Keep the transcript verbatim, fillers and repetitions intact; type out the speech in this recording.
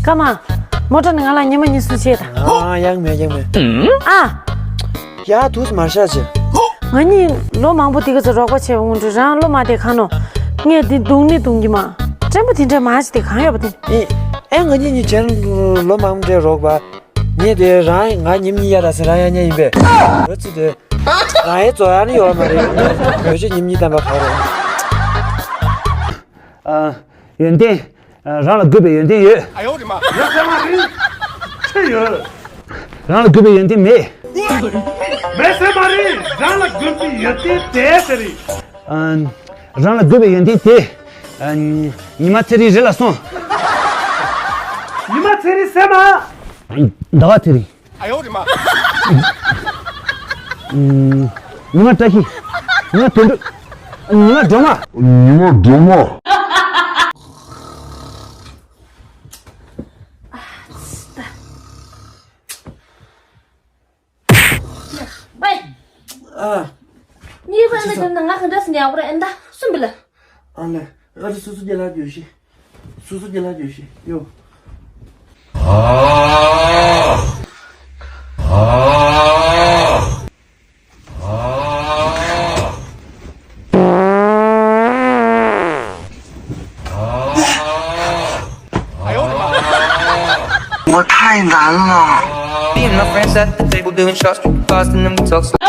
ཨ་མ། མོ་ཊ་ནི་ང་ལ་ཉི་མ་གཉིས་གསུམ་བྱེད་དང་། ཨ། ཡང་མེད་ཡང་མེད། ཨ། ཡ་དུས་མར་ཤག་ཅེ། ང་གཉིས་ལོ་མང་པོ་དེ་ག་ཚོད་རོགས་པ་བྱས་པ་སྔོན་འགྲོ་རང་བློ་མ་བདེ་གང་ནོ། ངས་འདི་བརྡུང་ནི་བརྡུང་གི་མ། སྐྲན་པ་དེ་འདྲ་མ་ཞིག་དེ་གང་ཡོད་པ་དེ། ཨེ། ཨེ་ང་གཉིས་གཉིས་བྱས་ལོ་མང་པོ་འདྲ་རོགས་པ། ངས་དེ་རང་ང་ཉིམ་གཉིས་ཡ་ར་ཟེར་རང་ཡ་ཉ་ཡིན་པས། རོ་ཚི་དེ། རང་ཡའི་རྫོ་ཡ་ནི་ཡོད་མ་རེད། བོད་ཆོས་ཉིམ་གཉིས་བསྟན་པ་ག་རེད། ཨ། ཡོན་ཏན། ཨ། རང་ལ་དགོས་པའི་ཡོན་ཏན་ཡོད། ཡོད་ཟེར་མ་རེད། ཆི་ཡོད། རང་ལ་དགོས་པའི་ཡོན་ཏན་མེད། མེད་ཟེར་མ་རེད། རང་ལ་དགོས་པའི་ཡོན་ཏན་དེ་ཟེར་རེད། ཨ། རང་ལ་དགོས་པའི་ཡོན་ཏན་དེ། ཨ། ཉི་མ་ཚེ་རིང་རི་ལ་སོང་། ཉི་མ་ཚེ་རིང་ཟེར་མ། ཟླ་བ་ཚེ་རིང་། ཨ་ཡོ་རི་མ། ཉི་མ་བཀྲ་ཤིས། ཉི་མ་དོན་གྲུབ། ཉི་མ་སྒྲོལ་མ། ཉི་མ་སྒྲོལ་མ། ཨ། གཉིས་པ་ནི་ཁྱོད་ང་ག་འདྲ་སེ་ཉལ་བ་རེད། ཨེ་ད་སུམ་བི་ལ། ཨ་ལེ། ཨ་ལེ་སོ་སོ་རྒྱལ་ལ་རྒྱུ་ཤི། སོ་སོ་རྒྱལ་ལ་རྒྱུ་ཤི་ཡོ། What time is it? Me and my friends at the table doing shots, tripping fast, and then we talk slow.